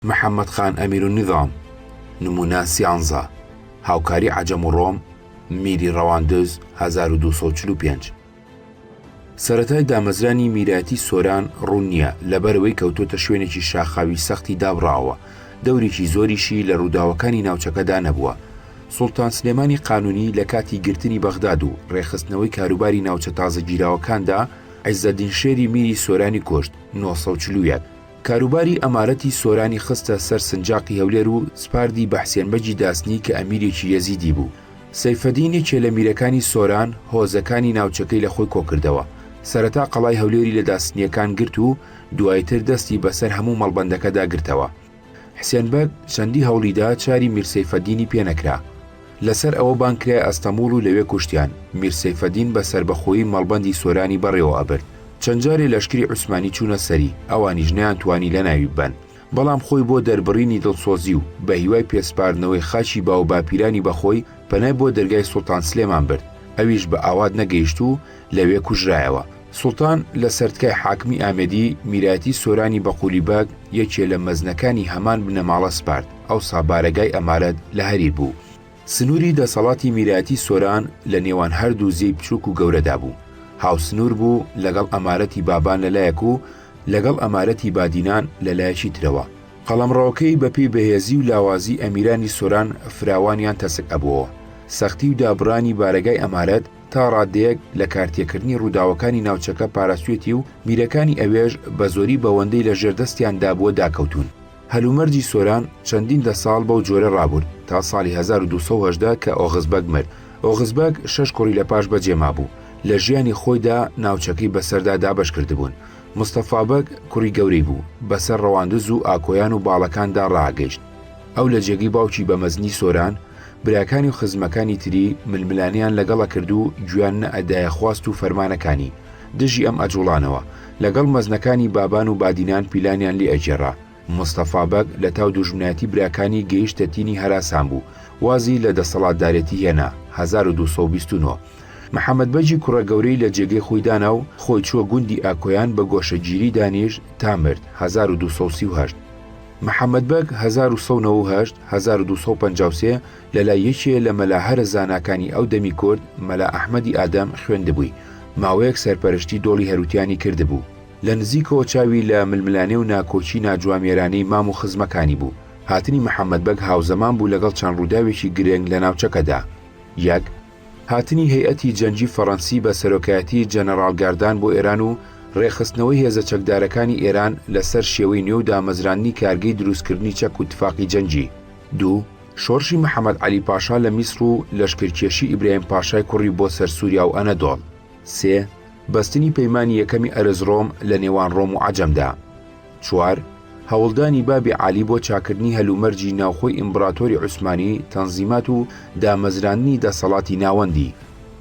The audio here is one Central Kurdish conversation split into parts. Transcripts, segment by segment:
محەممەد خان ئەمیرولنیزام، نموونە سیانزە، هاوکاری عەجەم و ڕۆم، میری ڕەواندز، 1245. سەرەتای دامەزرانی میرایەتی سۆران ڕوون نییە، لەبەرئەوەی کەوتۆتە شوێنێکی شاخاوی سەختی دابڕاوە، دەورێکی زۆریشی لە ڕووداوەکانی ناوچەکەدا نەبووە. سوڵتان سلێمانی قانونی لە کاتی گرتنی بەغداد و ڕێکخستنەوەی کاروباری ناوچە تازەگیراوەکاندا، عیزەدین شێری میری سۆرانی کوشت، 941. کاروباری ئەمارەتی سۆرانی خستە سەر سنجاقی هەولێر و سپاردی بە حسێن بەگی داسنی کە ئەمیرێکی یەزیدی بوو. سەیفەدین یەکێ لە میرەکانی سۆران هۆزەکانی ناوچەکەی لە خۆی کۆکردەوە. سەرەتا قەڵای هەولێری لە داسنییەکان گرت و دوایتر دەستی بەسەر هەموو مەڵبەندەکەدا گرتەوە. حسێن بەگ چەندی هەوڵی دا چاری میر سەیفەدینی پێ نەکرا. لەسەر ئەوە بانگ کرایە ئەستەموڵ و لەوێ کوشتیان. میر سەیفەدین بە سەربەخۆیی مەڵبەندی سۆرانی بەڕێوە ئەبرد. چەند جارێ لەشکری عوسمانی چوونە سەری، ئەوانیش نەیانتوانی لەناوی ببەن. بەڵام خۆی بۆ دەربڕینی دڵسۆزی و بە هیوای پێسپاردنەوەی خاکی باوباپیرانی بە خۆی، پەنای بۆ دەرگای سوڵتان سلێمان برد. ئەویش بە ئاوات نەگەیشت و لەوێ کوژرایەوە. سوڵتان لە سەرتکای حاکمی ئامێدی، میرایەتی سۆرانی بە قولی بەگ، یەکێ لە مەزنەکانی هەمان بنەماڵە سپارد، ئەوسا بارەگای ئەمارەت لە هەریر بوو. سنووری دەسەڵاتی میرایەتی سۆران لە نێوان هەردوو زێی بچووک و گەورەدا بوو. هاوسنوور بوو لەگەڵ ئەمارەتی بابان لە لایەک و لەگەڵ ئەمارەتی بادینان لە لایەکی ترەوە. قەڵەمڕەوەکەی بە پێی بەهێزی و لاوازی ئەمیرانی سۆران فراوان یان تەسک ئەبۆوە. سەختی و دابڕانی بارەگای ئەمارەت تا ڕادەیەک لە کارتێکردنی ڕووداوەکانی ناوچەکە پاراستوێتی و میرەکانی ئەوێش بە زۆری بەوەندەی لە ژێر دەستیان دابووە داکەوتوون. هەلومەرجی سۆران چەندین دە ساڵ بەو جۆرە ڕابورد تا ساڵی 1218 کە ئۆغز بەگ مرد. ئۆغز بەگ شەش کوڕی لە پاش بەجێ مابوو. لە ژیانی خۆیدا ناوچەکەی بەسەردا دابەش کردبوون. مستەفا بەگ کوڕی گەورەی بوو، بەسەر ڕەواندز و ئاکۆیان و باڵەکاندا ڕائەگەیشت. ئەو لە جێگەی باوکی بە مەزنی سۆران، براکانی و خزمەکانی تری ململانێیان لەگەڵ ئەکرد و گوێیان نەئەدایە خواست و فەرمانەکانی. دژی ئەم ئەجوڵانەوە. لەگەڵ مەزنەکانی بابان و بادینان پیلانیان لێ ئەگێڕا. مستەفا بەگ لە تاو دوژمنایەتی براکانی گەیشتە تینی هەراسان بوو. وازی لە دەسەڵاتدارێتی هێنا. 1229. محەمەد بەگی کوڕە گەورەی لە جێگەی خۆی دانا و خۆی چووە گوندی ئاکۆیان بە گۆشەگیری دانیشت تا مرد. 1238. محەمەد بەگ 1198، 1253 لە لای یەکێ لە مەلا هەرە زاناکانی ئەو دەمی کورد، مەلا ئەحمەدی ئادەم، خوێندبووی. ماوەیەک سەرپەرشتی دۆڵی هەروتیانی کردبوو. لە نزیکەوە چاوی لە ململانێ و ناکۆکی ناجوامێرانەی مام و خزمەکانی بوو. هاتنی محەمەد بەگ هاوزەمان بوو لەگەڵ چەند ڕووداوێکی گرنگ لە ناوچەکەدا. یەک. هاتنی هەیئەتی جەنگی فەڕەنسی بە سەرۆکایەتی جەنەڕاڵ گاردان بۆ ئێران و ڕێکخستنەوەی هێزە چەکدارەکانی ئێران لە سەر شێوەی نوێ و دامەزراندنی کارگەی دروستکردنی چەک و تفاقی جەنگی. دوو. شۆڕشی محەمەد عەلی پاشا لە میسڕ و لەشکرکێشی ئیبراهیم پاشای کوڕی بۆ سەر سووریا و ئەنەدۆڵ. سێ. بەستنی پەیمانی یەکەمی ئەرزڕۆم لە نێوان ڕۆم و عەجەمدا. چوار. هەوڵدانی بابی عالی بۆ چاکردنی هەلومەرجی ناوخۆی ئیمبراتۆری عوسمانی، تەنزیمات و دامەزراندنی دەسەڵاتی ناوەندی.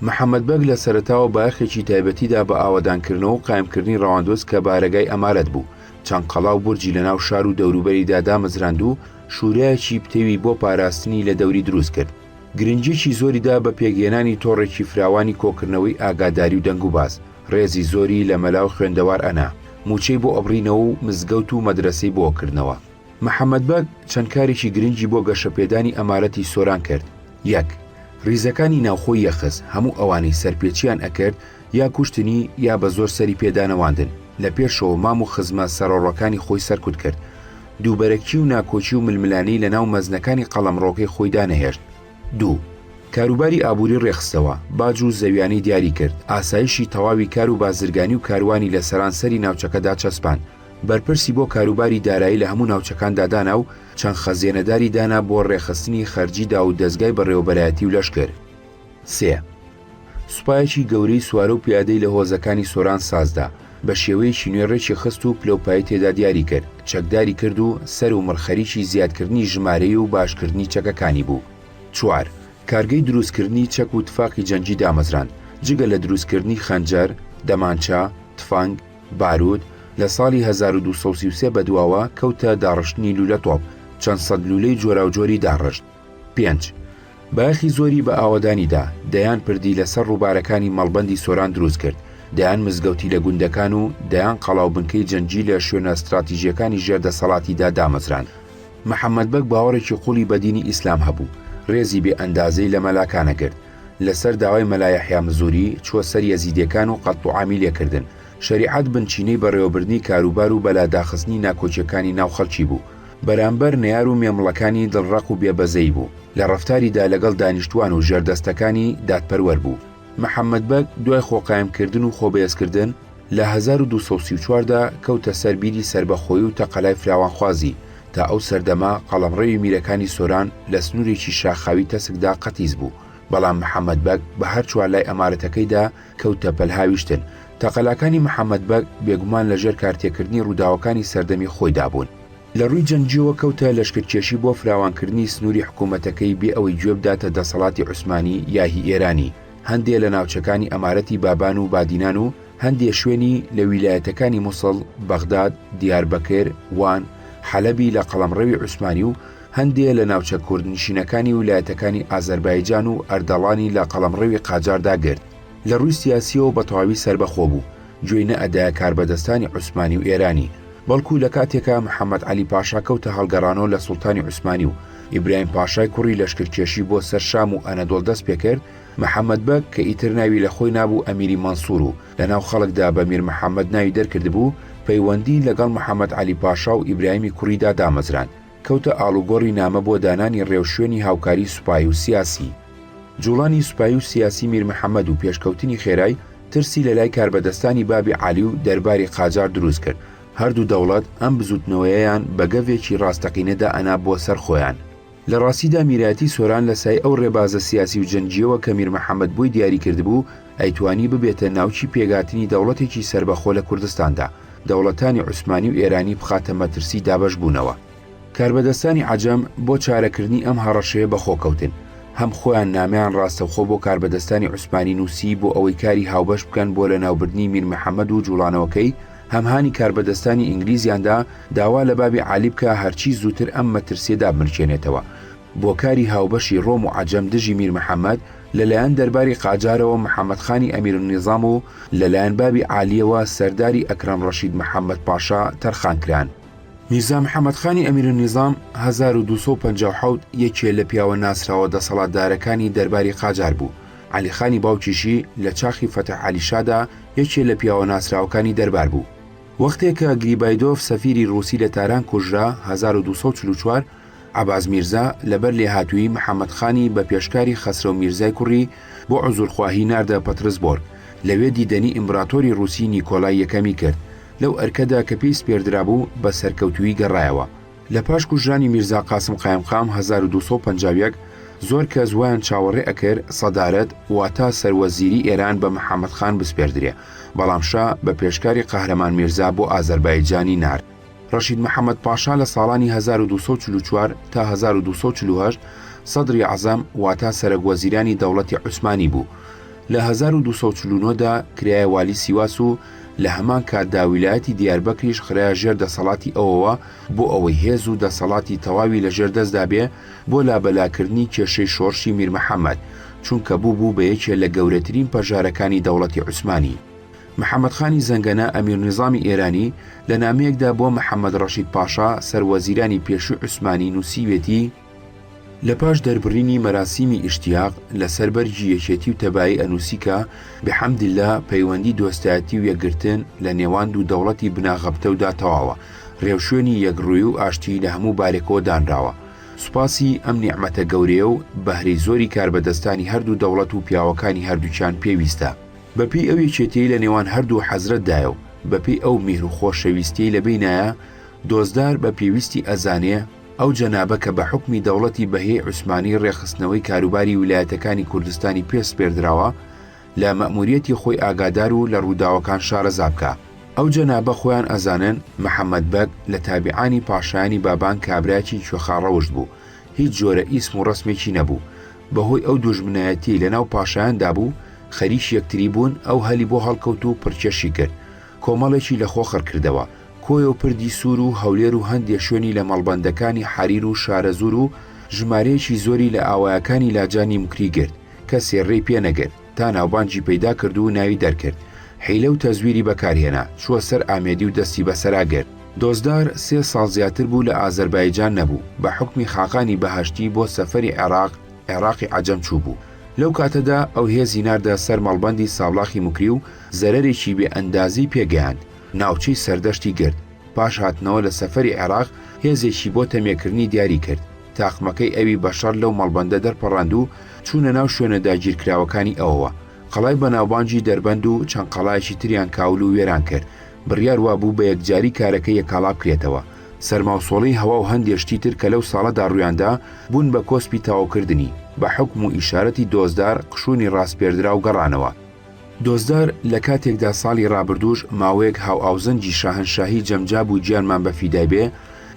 محەمەد بەگ لە سەرەتاوە بایەخێکی تایبەتی دا بە ئاوەدانکردنەوە و قایمکردنی ڕەواندوز کە بارەگای ئەمارەت بوو. چەند قەڵا و بورجی لە ناو شار و دەوروبەریدا دامەزراند و شورایەکی پتەوی بۆ پاراستنی لە دەوری دروست کرد. گرنگییەکی زۆری دا بە پێکهێنانی تۆڕێکی فراوانی کۆکردنەوەی ئاگاداری و دەنگوباس. ڕێزی زۆری لە مەلا و خوێندەوار ئەنا، مووچەی بۆ ئەبڕینەوە و مزگەوت و مەدرەسەی بۆ ئەکردنەوە. محەمەد بەگ چەند کارێکی گرنگی بۆ گەشەپێدانی ئەمارەتی سۆران کرد، یەک. ڕیزەکانی ناوخۆی یەخست، هەموو ئەوانەی سەرپێچییان ئەکرد یا کوشتنی یا بە زۆر سەری پێ دانەواندن، لە پێشەوە مام و خزمە سەرەڕۆکانی خۆی سەرکوت کرد. دووبەرەکی و ناکۆکی و ململانێی لە ناو مەزنەکانی قەڵەمڕۆکەی خۆیدا نەهێشت. دوو. کاروباری ئابووری ڕێکخستەوە، باج و زەویانەی دیاری کرد، ئاسایشی تەواوی کار و بازرگانی و کاروانی لە سەرانسەری ناوچەکەدا چەسپاند، بەرپرسی بۆ کاروباری دارایی لە هەموو ناوچەکاندا دانا و چەند خەزێنەداری دانا بۆ ڕێکخستنی خەرجی داوودەزگای بەڕێوەبەرایەتی و لەشکر. سێ. سوپایەکی گەورەی سوارە و پیادەی لە هۆزەکانی سۆران سازدا، بە شێوەیەکی نوێ ڕێکی خست و پلەوپایەی تێدا دیاری کرد، چەکداری کرد و سەر و مڕ خەریکی زیادکردنی ژمارەی و باشکردنی چەکەکانی بوو. چوار. کارگەی دروستکردنی چەک و تفاقی جەنگی دامەزراند، جگە لە دروستکردنی خەنجەر، دەمانچە، تفەنگ، باروت، لە ساڵی 1233 بەدواوە کەوتە داڕشتنی لولە تۆپ، چەند سەد لولەی جۆراوجۆری داڕشت. پێنج. بایەخی زۆری بە ئاوەدانی دا، دەیان پردی لە سەر ڕووبارەکانی مەڵبەندی سۆران دروست کرد، دەیان مزگەوتی لە گوندەکان و دەیان قەڵا و بنکەی جەنگی لە شوێنە ستراتیژییەکانی ژێر دەسەڵاتیدا دامەزراند. محەمەد بەگ باوەڕێکی قوڵی بە دینی ئیسلام هەبوو، ڕێزی بێ ئەندازەی لە مەلاکان ئەگرت. لەسەر داوای مەلا یەحیا مزوری، چووە سەر یەزیدیەکان و قەتڵوعامی لێکردن. شەریعەت بنچینەی بەڕێوەبردنی کاروبار و بەلاداخستنی ناکۆکیەکانی ناو خەڵکی بوو. بەرامبەر نەیار و مێمڵەکانی دڵڕەق و بێ بەزەیی بوو. لە ڕەفتاریدا لەگەڵ دانیشتووان و ژێردەستەکانی دادپەروەر بوو. محەمەد بەگ دوای خۆقایمکردن و خۆبەهێزکردن، لە 1234 دا کەوتە سەر بیری سەربەخۆیی و تەقەلای فراوانخوازی، تا ئەو سەردەمە قەڵەمڕەوی میرەکانی سۆران لە سنوورێکی شاخاوی تەسکدا قەتیس بوو، بەڵام محەمەد بەگ بە هەر چوار لای ئەمارەتەکەیدا کەوتە پەلهاویشتن. تەقەلاکانی محەمەد بەگ بێگومان لە ژێر کارتێکردنی ڕووداوەکانی سەردەمی خۆیدا بوون. لە ڕووی جەنگییەوە کەوتە لەشکرکێشی بۆ فراوانکردنی سنووری حکوومەتەکەی بێ ئەوەی گوێ بداتە دەسەڵاتی عوسمانی یا هی ئێرانی، هەندێ لە ناوچەکانی ئەمارەتی بابان و بادینان و هەندێ شوێنی لە ویلایەتەکانی موسڵ، بەغداد، دیاربەکر، وان، حەلەبی لە قەڵەمڕەوی عوسمانی و هەندێ لە ناوچە کوردنشینەکانی ولایەتەکانی ئازەربایجان و ئەردەڵانی لە قەڵەمڕەوی قاجاردا گرت. لە ڕووی سیاسییەوە بە تەواوی سەربەخۆ بوو، گوێی نەئەدایە کاربەدەستانی عوسمانی و ئێرانی، بەڵکوو لە کاتێکا محەمەد عەلی پاشا کەوتە هەڵگەڕانەوە لە سوڵتانی عوسمانی و ئیبراهیم پاشای کوڕی لەشکرکێشی بۆ سەر شام و ئەنەدۆڵ دەست پێکرد، محەمەد بەگ کە ئیتر ناوی لە خۆی نابوو ئەمیری مەنسوور و لە ناو خەڵکدا بە میر محەمەد ناوی دەرکردبوو، پەیوەندی لەگەڵ محەمەد عەلی پاشا و ئیبراهیمی کوڕیدا دامەزراند. کەوتە ئاڵوگۆڕی نامە بۆ دانانی ڕێوشوێنی هاوکاری سوپایی و سیاسی. جوڵانی سوپایی و سیاسی میر محەمەد و پێشکەوتنی خێرای، ترسی لە لای کاربەدەستانی بابی عالی و دەرباری قاجار دروست کرد. هەردوو دەوڵەت ئەم بزووتنەوەیەیان بە گەڤێکی ڕاستەقینە دائەنا بۆ سەر خۆیان. لە ڕاستیدا میرایەتی سۆران لە سای ئەو ڕێبازە سیاسی و جەنگییەوە کە میر محەمەد بۆی دیاری کردبوو، ئەیتوانی ببێتە ناوکی پێکهاتنی دەوڵەتێکی سەربەخۆ لە کوردستاندا، دەوڵەتانی عوسمانی و ئێرانی بخاتە مەترسی دابەشبوونەوە. کاربەدەستانی عەجەم بۆ چارەکردنی ئەم هەڕەشەیە بەخۆ کەوتن، هەم خۆیان نامەیان ڕاستەوخۆ بۆ کاربەدەستانی عوسمانی نووسی بۆ ئەوەی کاری هاوبەش بکەن بۆ لەناوبردنی میر محەمەد و جوڵانەوەکەی، هەم هانی کاربەدەستانی ئینگلیزیان دا داوا لە بابی عالی بکا هەرچی زووتر ئەم مەترسیە دابمرکێنێتەوە. بۆ کاری هاوبەشی ڕۆم و عەجەم دژی میر محەمەد، لە لایەن دەرباری قاجارەوە محەمەد خانی ئەمیرالنیزام و لە لایەن بابی عالیەوە سەرداری ئەکرەم ڕەشید محەمەد پاشا تەرخان کران. میرزا محەمەد خانی ئەمیرالنیزام 1257 یەکێ لە پیاوە ناسراوە دەسەڵاتدارەکانی دەرباری قاجار بوو. عەلی خانی باوکیشی لە چاخی فەتح عەلی شادا یەکێ لە پیاوە ناسراوەکانی دەربار بوو. وەختێ کە گریبایدۆف سەفیری ڕووسی لە تاران کوژرا 1244، عەباس میرزا لەبەر لێهاتوویی محەمەد خانی بە پێشکاری خەسرەو میرزای کوڕی بۆ عوزورخواهی ناردە پەترسبۆرگ، لەوێ دیدەنی ئیمبراتۆری ڕووسی نیکۆلای یەکەمی کرد، لەو ئەرکەدا کە پێی سپێردرابوو بە سەرکەوتوویی گەڕایەوە. لە پاش کوژرانی میرزا قاسم قایمقام 1251، زۆر کەس وایان چاوەڕێ ئەکرد سەدارەت واتە سەروەزیری ئێران بە محەمەد خان بسپێردرێ، بەڵام شا بە پێشکاری قەهرەمان میرزا بۆ ئازەربایجانی نارد. ڕەشید محەمەد پاشا لە ساڵانی 1244 تا 1248 سەدری عەزەم واتە سەرەک وەزیرانی دەوڵەتی عوسمانی بوو. لە 1249 دا کرایە والی سیواس و لە هەمان کاتدا ویلایەتی دیاربەکریش خرایە ژێر دەسەڵاتی ئەوەوە بۆ ئەوەی هێز و دەسەڵاتی تەواوی لە ژێر دەستدا بێ بۆ لابەلاکردنی کێشەی شۆڕشی میر محەمەد چونکە بووبوو بە یەکێ لە گەورەترین پەژارەکانی دەوڵەتی عوسمانی. محەمەد خانی زەنگەنە ئەمیر نیزامی ئێرانی لە نامەیەکدا بۆ محەمەد ڕەشید پاشا سەروەزیرانی پێشووی عوسمانی نووسیوێتی، لە پاش دەربڕینی مەراسیمی ئیشتیاق لە سەر بەرگی یەکێتی و تەبایی ئەنووسی کە، بحمداللە پەیوەندی دۆستایەتی و یەکگرتن لە نێوان دوو دەوڵەتی بناغەپتەودا تەواوە، ڕێوشوێنی یەکڕووی و ئاشتی لە هەموو بارێکەوە دانراوە. سوپاسی ئەم نیعمەتە گەورەیە و بەهرەی زۆری کاربەدەستانی هەردوو دەوڵەت و پیاوەکانی هەردووکیان پێویستە. بە پێی ئەو یەکێتیەی لە نێوان هەردوو حەزرەتدایە و بە پێی ئەو میهر و خۆشەویستیەی لە بەینایە، دۆستدار بە پێویستی ئەزانێ ئەو جەنابە کە بە حوکمی دەوڵەتی بەهێی عوسمانی ڕێکخستنەوەی کاروباری ویلایەتەکانی کوردستانی پێ سپێردراوە، لە مەئموریەتی خۆی ئاگادار و لە ڕووداوەکان شارەزا بکا. ئەو جەنابە خۆیان ئەزانن محەمەد بەگ لە تابیعانی پاشایانی بابان کابرایەکی کوێخا ڕەوشت بوو، هیچ جۆرە ئیسم و ڕەسمێکی نەبوو. بە هۆی ئەو دوژمنایەتیەی لە ناو پاشایاندا بوو، خەریکی یەکتری بوون، ئەو هەلی بۆ هەڵکەوت و پڕکێشی کرد. کۆمەڵێکی لە خۆ خڕ کردەوە. کۆیە و پردی سوور و هەولێر و هەندێ شوێنی لە مەڵبەندەکانی حەریر و شارەزوور و ژمارەیەکی زۆری لە ئاوایەکانی لاجانی موکری گرت، کەسێ رێی پێ نەگرت، تا ناوبانگی پەیدا کرد و ناوی دەرکرد. حیلە و تەزویری بەکار هێنا، چووە سەر ئامێدی و دەستی بەسەرا گرت. دۆزدار سێ ساڵ زیاتر بوو لە ئازەربایجان نەبوو، بە حوکمی خاقانی بەهەشتی بۆ سەفەری عێراق، عێراقی عەجەم چووبوو. لەو کاتەدا ئەو هێزی ناردە سەر مەڵبەندی سابڵاخی موکری و زەرەرێکی بێ ئەندازەی پێ گەیاند، ناوچەی سەردەشتی گرت. پاش هاتنەوە لە سەفەری عێراق هێزێکی بۆ تەمێکردنی دیاری کرد. تاقمەکەی ئەوی بە شەڕ لەو مەڵبەندە دەرپەڕاند و چوونە ناو شوێنە داگیرکراوەکانی ئەوەوە. قەڵای بەناوبانگی دەربەند و چەند قەڵایەکی تریان کاول و وێران کرد. بڕیار وابوو بە یەکجاری کارەکە یەکاڵا بکرێتەوە. سەرماوسۆڵەی هەوا و هەندێ شتی تر کە لەو ساڵەدا ڕوویاندا، بوون بە کۆسپی تەواوکردنی. بە حوکم و ئیشارەتی دۆزدار قشوونی ڕاسپێردراو گەڕانەوە. دۆزدار لە کاتێکدا ساڵی ڕابردووش ماوەیەک هاوئاوزەنگی شاهەنشاهی جەمجا بوو گیانمان بە فیدای بێ،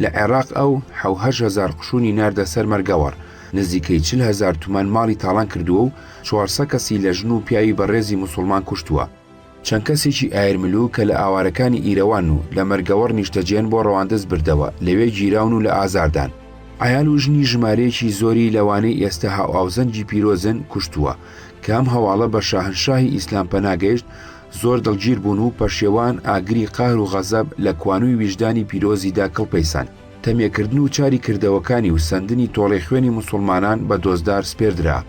لە عێڕاق ئەو حەوهەشت قشوونی ناردە سەر مەرگەوەڕ، نزیکەی 40 هەزار تومان ماڵی تاڵان کردووە و چوارسە کەسی لە ژن و پیاوی بەڕێزی موسوڵمان کوشتووە. چەند کەسێکی ئایرملوو کە لە ئاوارەکانی ئیرەوانن و لە مەرگەوەڕ نیشتەجێن بۆ ڕەواندز بردەوە، لەوێ گیراون و لە ئازاردان. عەیال و ژنی ژمارەیەکی زۆری لەوانەی ئێستە هاوئاوزەنگی پیرۆزن کوشتووە. کە ئەم هەواڵە بە شاهنشاهی ئیسلام پەنا گەیشت، زۆر دڵگیر بوون و پەشێوان ئاگری قەهر و غەزەب لە کوانووی ویژدانی پیرۆزیدا کڵپەی سەند. تەمێکردن و چاری کردەوەکانی و سەندنی تۆڵەی خوێنی موسوڵمانان بە دۆزدار سپێردرا.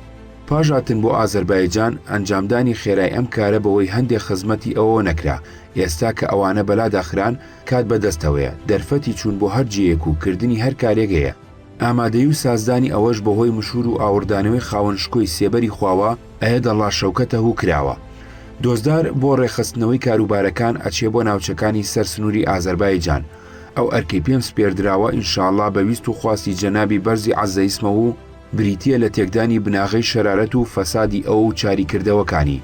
پاش هاتن بۆ ئازەربایجان، ئەنجامدانی خێرای ئەم کارە بەهۆی هەندێ خزمەتی ئەوەوە نەکرا. ئێستا کە ئەوانە بەلادا خران، کات بە دەستەوەیە، دەرفەتی چوون بۆ هەر جێیەک و کردنی هەر کارێک هەیە. ئامادەیی و سازدانی ئەوەش بەهۆی مشوور و ئاوڕدانەوەی خاوەن شکۆی سێبەری خواوە، اید اللە شوکته، کراوە. دۆزدار بۆ ڕێکخستنەوەی کاروبارەکان ئەچێ بۆ ناوچەکانی سەر سنووری ئازەربایجان. ئەو ئەرکەی پێم سپێردراوە ئینشاڵڵا بە ویست و خواستی جەنابی بەرزی عز اسمه بریتییە لە تێکدانی بناغەی شەرارەت و فەسادی ئەو و چاری کردەوەکانی.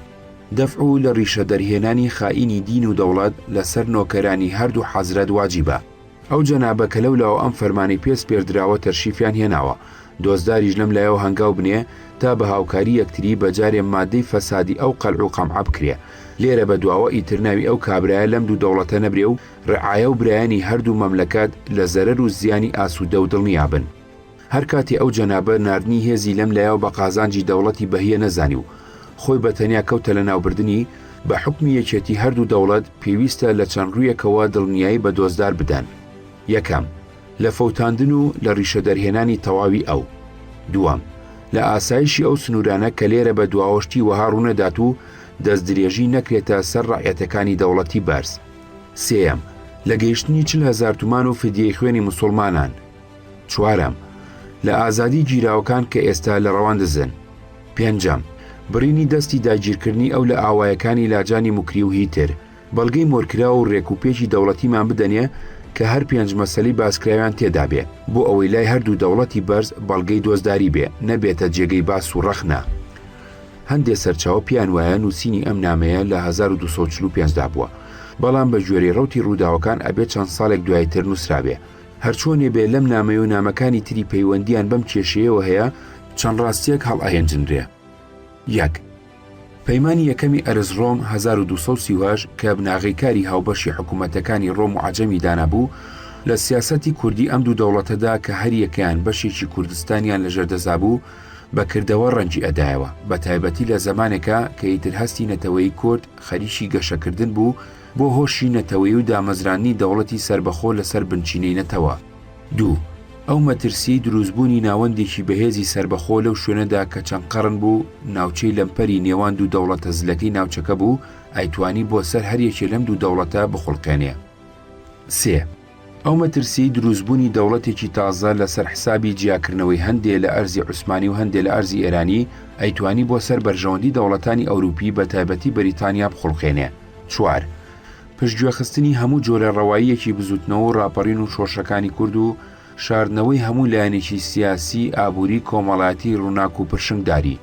دەفع و لە ڕیشە دەرهێنانی خائینی دین و دەوڵەت لە سەر نۆکەرانی هەردوو حەزرەت واجیبە. ئەو جەنابە کە لەو لاوە ئەم فەرمانەی پێ سپێردراوە تەشریفیان هێناوە، دۆستداریش لەم لایەوە هەنگاو بنێ تا بە هاوکاری یەکتری بە جارێ مادەی فەسادی ئەو قەلع و قەمعە بکرێ. لێرە بە دواوە ئیتر ناوی ئەو کابرایە لەم دوو دەوڵەتە نەبرێ و ڕعایە و برایانی هەردوو مەملەکەت لە زەرەر و زیانی ئاسوودە و دڵنیا بن. هەر کاتێ ئەو جەنابە ناردنی هێزی لەم لایەوە بە قازانجی دەوڵەتی بەهیە نەزانی و خۆی بە تەنیا کەوتە لە ناوبردنی، بە حوکمی یەکێتی هەردوو دەوڵەت پێویستە لە چەند ڕوویەکەوە دڵنیایی بە دۆزدار بدەن. یەکەم، لە فەوتاندن و لە ڕیشە دەرهێنانی تەواوی ئەو. دووەم، لە ئاسایشی ئەو سنوورانە کە لێرە بە دواوە شتی وەها ڕوونەدات و دەستدرێژی نەکرێتە سەر ڕەعیەتەکانی دەوڵەتی بەرز. سێیەم، لە گەیشتنی 40 هەزار تومان و فدیەی خوێنی موسوڵمانان. چوارەم، لە ئازادی گیراوەکان کە ئێستا لە ڕەواندزن. پێنجەم، بڕینی دەستی داگیرکردنی ئەو لە ئاوایەکانی لاجانی موکری و هیتر. بەڵگەی مۆرکراو و رێک و پێکی دەوڵەتیمان بدەنێ کە هەر پێنج مەسەلەی باسکراویان تێدا بێ، بۆ ئەوەی لای هەردوو دەوڵەتی بەرز بەڵگەی دۆزداری بێ، نەبێتە جێگەی باس و ڕەخنە. هەندێ سەرچاوە پێیان وایە نووسینی ئەم نامەیە لە 1245 دا بووە، بەڵام بە گوێرەی ڕەوتی ڕووداوەکان ئەبێ چەند ساڵێک دوایتر نووسرابێ. هەرچۆنێ بێ لەم نامەیە و نامەکانی تری پەیوەندییان بەم کێشەیەوە هەیە، چەند ڕاستییەک هەڵئەهێنجنرێ. یەک. پەیمانی یەکەمی ئەرزڕۆم 1238 کە بناغەی کاری هاوبەشی حکوومەتەکانی ڕۆم و عەجەمی دانابوو، لە سیاسەتی کوردی ئەم دوو دەوڵەتەدا کە هەریەکەیان بەشێکی کوردستانیان لەژێر دەستا بوو، بە کردەوە ڕەنگی ئەدایەوە، بە تایبەتی لە زەمانێکا کە ئیتر هەستی نەتەوەیی کورد خەریکی گەشەکردن بوو بۆ هۆشی نەتەوەیی و دامەزراندنی دەوڵەتی سەربەخۆ لەسەر بنچینەی نەتەوە. دوو. ئەو مەترسیەی دروستبوونی ناوەندێکی بەهێزی سەربەخۆ لەو شوێنەدا کە چەند قەڕن بوو ناوچەی لەمپەری نێوان دوو دەوڵەتە زلەکەی ناوچەکە بوو ئەیتوانی بۆ سەر هەر یەکێ لەم دوو دەوڵەتە بخوڵقێنێ. سێ. ئەو مەترسیەی دروستبوونی دەوڵەتێکی تازە لە سەر حسابی جیاکردنەوەی هەندێ لە ئەرزی عوسمانی و هەندێ لە ئەرزی ئێرانی ئەیتوانی بۆ سەر بەرژەوەندی دەوڵەتانی ئەوروپی بە تایبەتی بەریتانیا بخوڵقێنێ. چوار. پشتگوێخستنی هەموو جۆرە ڕەواییەکی بزووتنەوە و ڕاپەڕین و شۆڕشەکانی کورد و شاردنەوەی هەموو لایەنێکی سیاسی، ئابووری، کۆمەڵایەتی ڕووناک و پرشنگداری.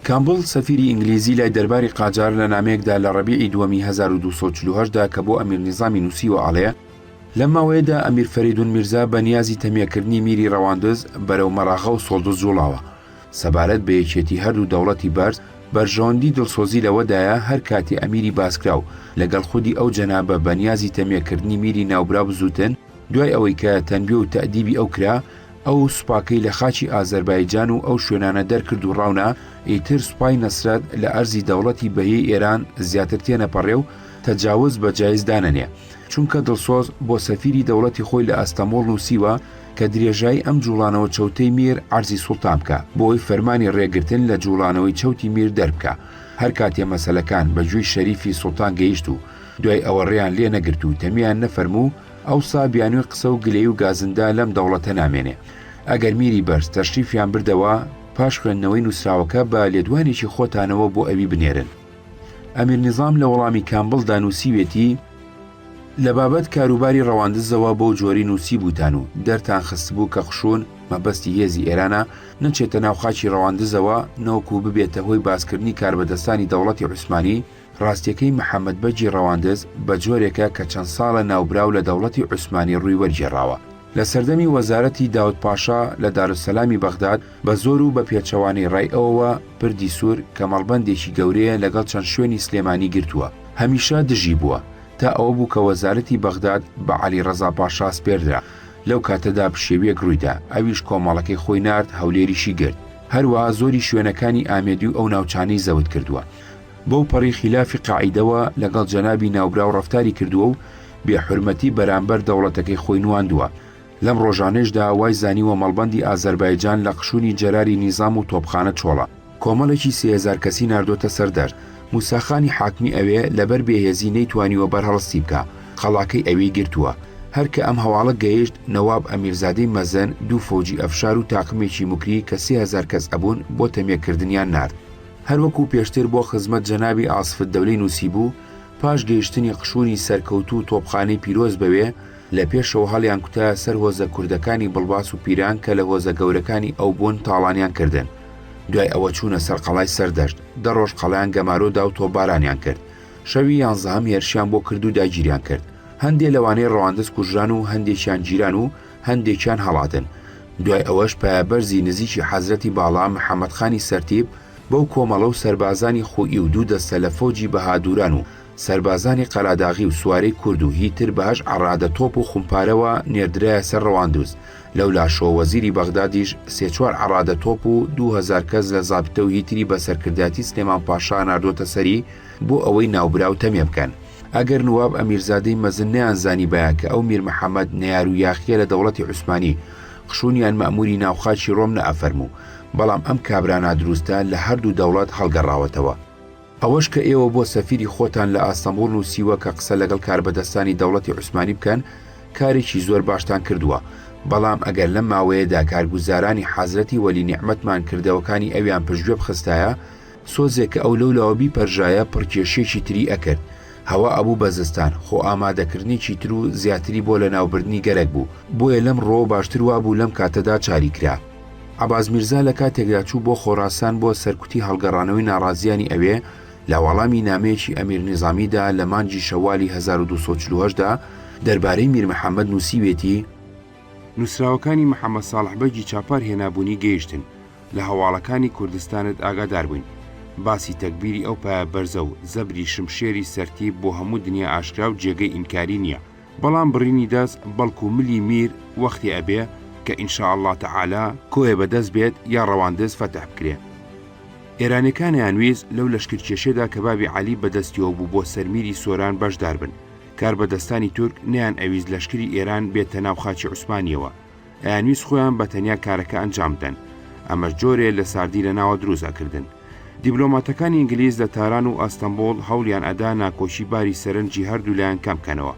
کامبڵ سەفیری ئینگلیزی لای دەرباری قاجار لە نامەیەکدا لە ڕەبیعی دووەمی 1248 دا کە بۆ ئەمیر نیزامی نووسیوە ئەڵێ، لەم ماوەیەدا ئەمیر فەرەیدوون میرزا بە نیازی تەمیەکردنی میری ڕەواندز بەرەو مەراغە و سۆڵدوز جووڵاوە. سەبارەت بە یەکێتی هەردوو دەوڵەتی بەرز، بەرژەوەندی دڵسۆزی لەوەدایە هەر کاتێ ئەمیری باسکراو لەگەڵ خودی ئەو جەنابە بە نیازی تەمیەکردنی میری ناوبراو بزووتن، دوای ئەوەی کە تەنبیە و تەئدیبی ئەو کرا، ئەو سوپاکەی لە خاکی ئازەربایجان و ئەو شوێنانە دەرکرد و ڕاونا، ئیتر سوپای نەسرەت لە ئەرزی دەوڵەتی بەهیەی ئێران زیاتر تێنەپەڕێ و تەجاوز بە جایز دانەنێ. چونکە دڵسۆز بۆ سەفیری دەوڵەتی خۆی لە ئەستەموڵ نووسیوە کە درێژایی ئەم جووڵانەوە چەوتەی میر عەرزی سوڵتان بکا، بۆ ئەوەی فەرمانی ڕێگرتن لە جووڵانەوەی چەوتی میر دەربکا. هەر کاتێ مەسەلەکان بە گوێی شەریفی سوڵتان گەیشت و دوای ئەوە ڕێیان لێ نەگرت و تەمیان نەفەرموو، ئەوسا بیانووی قسە و گلەیی و گازندە لەم دەوڵەتە نامێنێ. ئەگەر میری بەرز تەشریفیان بردەوە، پاش خوێندنەوەی نووسراوەکە بە لێدوانێکی خۆتانەوە بۆ ئەوی بنێرن. ئەمیر نیزام لە وەڵامی کامبڵدا نووسیوێتی، لە بابەت کاروباری ڕەواندزەوە بەو جۆرەی نووسیبووتان و دەرتان خستبوو کە قشوون، مەبەستی هێزی ئێرانە، نەچێتە ناو خاکی ڕەواندزەوە نەوەکوو ببێتە هۆی باسکردنی کاربەدەستانی دەوڵەتی عوسمانی، ڕاستیەکەی محەمەد بەگی ڕەواندز بە جۆرێکە کە چەند ساڵە ناوبراو لە دەوڵەتی عوسمانی ڕووی وەرگێڕاوە. لە سەردەمی وەزارەتی داود پاشا لە دارالسەلامی بەغداد بە زۆر و بە پێچەوانەی ڕای ئەوەوە پردی سوور کە مەڵبەندێکی گەورەیە لەگەڵ چەند شوێنی سلێمانی گرتووە هەمیشە دژی بووە تا ئەوە بوو کە وەزارەتی بەغداد بە عەلی ڕەزا پاشا سپێردرا لەو کاتەدا پشێویەک ڕوویدا ئەویش کۆمەڵەکەی خۆی نارد هەولێریشی گرت هەروەها زۆری شوێنەکانی ئامێدی و ئەو ناوچانەی زەوت کردووە بەو پەڕی خیلافی قاعیدەوە لەگەڵ جەنابی ناوبراو ڕەفتاری کردووە و بێ حورمەتی بەرامبەر دەوڵەتەکەی خۆی نواندووە. لەم ڕۆژانەیشدا وای زانیوە مەڵبەندی ئازەربایجان لە قشوونی جەراری نیزام و تۆپخانە چۆڵە. کۆمەڵێکی 3000 کەسی ناردۆتە سەردەشت. موساخانی حاکمی ئەوێ لەبەر بێهێزی نەیتوانیوە بەرهەڵستی بکا. قەڵاکەی ئەوێی گرتووە. هەر کە ئەم هەواڵە گەیشت، نەواب ئەمیرزادەی مەزن دوو فەوجی ئەفشار و تاقمێکی موکری کە 3000 کەس ئەبوون بۆ تەمێکردنیان نارد. هەروەکو پێشتر بۆ خزمەت جەنابی ئاسفالدەولەی نووسیبوو، پاش گەیشتنی قشوونی سەرکەوتوو و تۆپخانەی پیرۆز بەوێ، لە پێشەوە هەڵیانکوتایە سەر هۆزە کوردەکانی بڵباس و پیران کە لە هۆزە گەورەکانی ئەو بوون تاڵانیان کردن. دوای ئەوە چوونە سەر قەڵای سەردەشت، دە ڕۆژ قەڵایان گەمارۆ دا و تۆپبارانیان کرد. شەوی یانزەهەم هێرشیان بۆ کرد و داگیریان کرد. هەندێ لەوانەی ڕەواندز کوژران و هەندێکیان گیران و هەندێکیان هەڵاتن. دوای ئەوەش پایەبەرزی نزیکی حەزرەتی باڵا محەمەد خانی سەرتیپ بەو کۆمەڵە و سەربازانی خوئی و دوو دەستە لە فەوجی بەهادوران و سەربازانی قەراداغی و سوارەی کورد و هی تر بە هەشت عەڕادە تۆپ و خومپارەوە نێردرایە سەر ڕەواندوز. لەولاشەوە وەزیری بەغدادیش سێ چوار عەڕادە تۆپ و 2000 کەس لە زابتە و هی تری بە سەرکردایەتی سلێمان پاشا ناردۆتە سەری بۆ ئەوەی ناوبراو تەمێ بکەن. ئەگەر نواب ئەمیرزادەی مەزن نەیانزانیبایە کە ئەو میر محەمەد نەیار و یاخییە لە دەوڵەتی عوسمانی، قشوونیان مەئمووری ناو خاکی ڕۆم نەئەفەرموو. بەڵام ئەم کابرا نادروستە لە هەردوو دەوڵەت هەڵگەڕاوەتەوە. ئەوەش کە ئێوە بۆ سەفیری خۆتان لە ئاستەنبوڵ نووسیوە کە قسە لەگەڵ کاربەدەستانی دەوڵەتی عوسمانی بکەن، کارێکی زۆر باشتان کردووە. بەڵام ئەگەر لەم ماوەیەدا کارگوزارانی حەزرەتی وەلی نیعمەتمان کردەوەکانی ئەویان پشتگوێ بخستایە، سۆزێک کە ئەو لەولاوە بیپەرژایە پڕکێشیەکی تری ئەکرد. هەوا ئەبوو بە زستان، خۆ ئامادەکردنێکی تر و زیاتری بۆ لەناوبردنی گەرەک بوو، بۆیە لەم ڕووەوە باشتر وابوو لەم کاتەدا چاری کرا. عەباس میرزا لە کاتێکدا چوو بۆ خۆراسان بۆ سەرکوتی هەڵگەڕانەوەی ناڕازیانی ئەوێ، لە وەڵامی نامەیەکی ئەمیر نیزامیدا لە مانگی شەوالی 1248 دا دەربارەی میر محەمەد نووسیوێتی، نووسراوەکانی محەمەد ساڵح بەگی چاپار هێنابوونی گەیشتن، لە هەواڵەکانی کوردستانت ئاگادار بووین. باسی تەگبیری ئەو پایە بەرزە و زەبری شمشێری سەرتیپ بۆ هەموو دنیا ئاشکرا و جێگەی ئینکاری نییە. بەڵام بڕینی دەست بەڵکو ملی میر وەختێ ئەبێ کە ان شاء اللە تعالی کۆیە بە دەست بێت یا ڕەواندز فەتح بکرێ. ئێرانیەکان ئەیانویست لەو لەشکرکێشیەدا کە بابی عەلی بە دەستیەوە بوو بۆ سەر میری سۆران بەشدار بن. کاربەدەستانی تورک نەیان ئەویست لەشکری ئێران بێتە ناو خاکی عوسمانیەوە. ئەیانویست خۆیان بە تەنیا کارەکە ئەنجام بدەن. ئەمەش جۆرێ لە ساردی لە ناوە دروست ئەکردن. دیبلۆماتەکانی ئینگلیز لە تاران و ئەستەنبوڵ هەوڵیان ئەدا ناکۆکی باری سەرنجی هەردوولایان کەم بکەنەوە.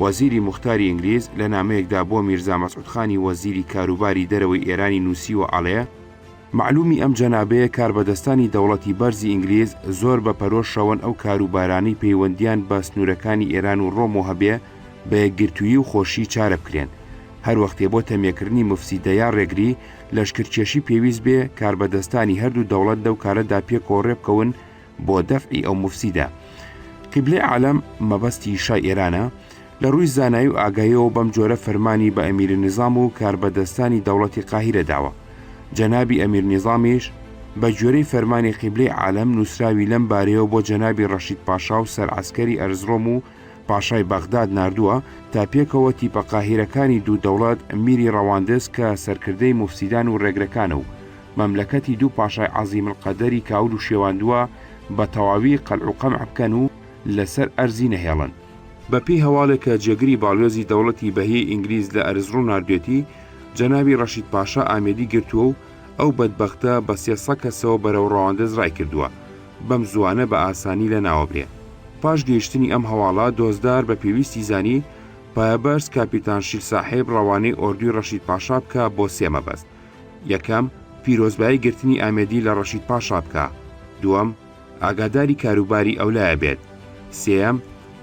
وەزیری موختاری ئینگلیز لە نامەیەکدا بۆ میرزا مەسعود خانی وەزیری کاروباری دەرەوەی ئێرانی نووسیوە ئەڵێ، مەعلوومی ئەم جەنابەیە کاربەدەستانی دەوڵەتی بەرزی ئینگلیز زۆر بە پەرۆشەوەن ئەو کاروبارانەی پەیوەندییان بە سنوورەکانی ئێران و ڕۆمەوە هەبێ بە یەکگرتوویی و خۆشی چارە بکرێن. هەر وەختێ بۆ تەمێکردنی موفسیدە یا ڕێگری، لەشکرکێشی پێویست بێ، کاربەدەستانی هەردوو دەوڵەت لەو کارەدا پێکەوە ڕێ بکەون بۆ دەفعی ئەو موفسیدە. قیبلەی عالەم، مەبەستی شای ئێرانە، لە ڕووی زانایی و ئاگاییەوە بەم جۆرە فەرمانی بە ئەمیرنیزام و کاربەدەستانی دەوڵەتی قاهیرە داوە. جەنابی ئەمیرنیزامیش بە گوێرەی فەرمانی قیبلەی عالەم نووسراوی لەم بارەیەوە بۆ جەنابی ڕەشید پاشا و سەرعەسکەری ئەرزڕۆم و پاشای بەغداد ناردووە تا پێکەوە تیپە قاهیرەکانی دوو دەوڵەت میری ڕەواندز کە سەرکردەی موفسیدان و ڕێگرەکانە و مەملەکەتی دوو پاشای عەزیم القەدەری کاول و شێواندووە بە تەواوی قەلع و قەمع بکەن و لەسەر ئەرزی نەهێڵن. بە پێی هەواڵێک کە جێگری باڵیۆزی دەوڵەتی بەهیەی ئینگلیز لە ئەرزڕوم ناردوێتی، جەنابی ڕەشید پاشا ئامێدی گرتووە و ئەو بەدبەختە بە 300 کەسەوە بەرەو ڕەواندز ڕایکردووە، بەم زووانە بە ئاسانی لەناوەبرێ. پاش گەیشتنی ئەم هەواڵە، دۆزدار بە پێویستی زانی پایەبەرز کاپیتان شیل ساحێب ڕەوانەی ئۆردوی ڕەشید پاشا بکا بۆ سێ مەبەست، یەکەم، پیرۆزبایی گرتنی ئامێدی لە ڕەشید پاشا بکا. دووەم، ئاگاداری کاروباری ئەولایە بێت. سێیەم،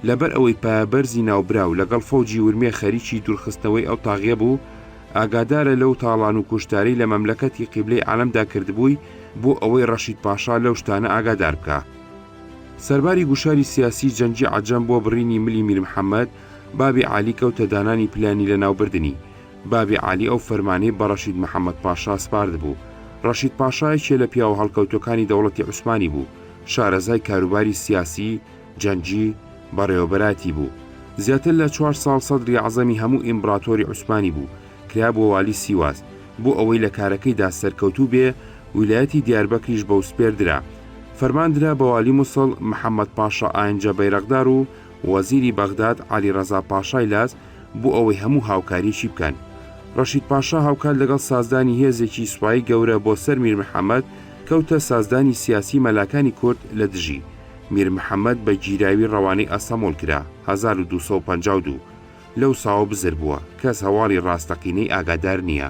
لەبەر ئەوەی پایەبەرزی ناوبراو لەگەڵ فەوجی ورمێ خەریکی دوورخستنەوەی ئەو تاغیە بوو، ئاگادارە لەو تاڵان و کوشتارەی لە مەملەکەتی قیبلەی عالەمدا کردبووی بۆ ئەوەی ڕەشید پاشا لەو شتانە ئاگادار بکا. سەرباری گوشاری سیاسی جەنگی عەجەم بۆ بڕینی ملی میر محەمەد، بابی عالی کەوتە دانانی پلانی لەناوبردنی. بابی عالی ئەو فەرمانەی بە ڕەشید محەمەد پاشا سپاردبوو. ڕەشید پاشا یەکێ لە پیاوە هەڵکەوتووەکانی دەوڵەتی عوسمانی بوو، شارەزای کاروباری سیاسی، جەنگی، بەڕێوەبەراتی بوو. زیاتر لە چوار ساڵ سەدری ئەعزەمی هەموو ئیمبراتۆری عوسمانی بوو، کرابووە والی سیواس. بۆ ئەوەی لە کارەکەیدا سەرکەوتوو بێ، ویلایەتی دیاربەکریش بەو سپێردرا. فەرمان درا بە والی موسڵ، محەمەد پاشا ئاینجە بەیرەقدار و وەزیری بەغداد، عەلی ڕەزا پاشای لاز، بۆ ئەوەی هەموو هاوکاریی بکەن. ڕەشید پاشا هاوکات لەگەڵ سازدانی هێزێکی سوپایی گەورە بۆ سەر میر محەمەد، کەوتە سازدانی سیاسی مەلاکانی کورد لە دژی. میر محەمەد بە گیراوی ڕەوانەی ئەستەمۆڵ کرا، 1252. لەو ساوە بزر بووە، کەس هەواڵی ڕاستەقینەی ئاگادار نییە.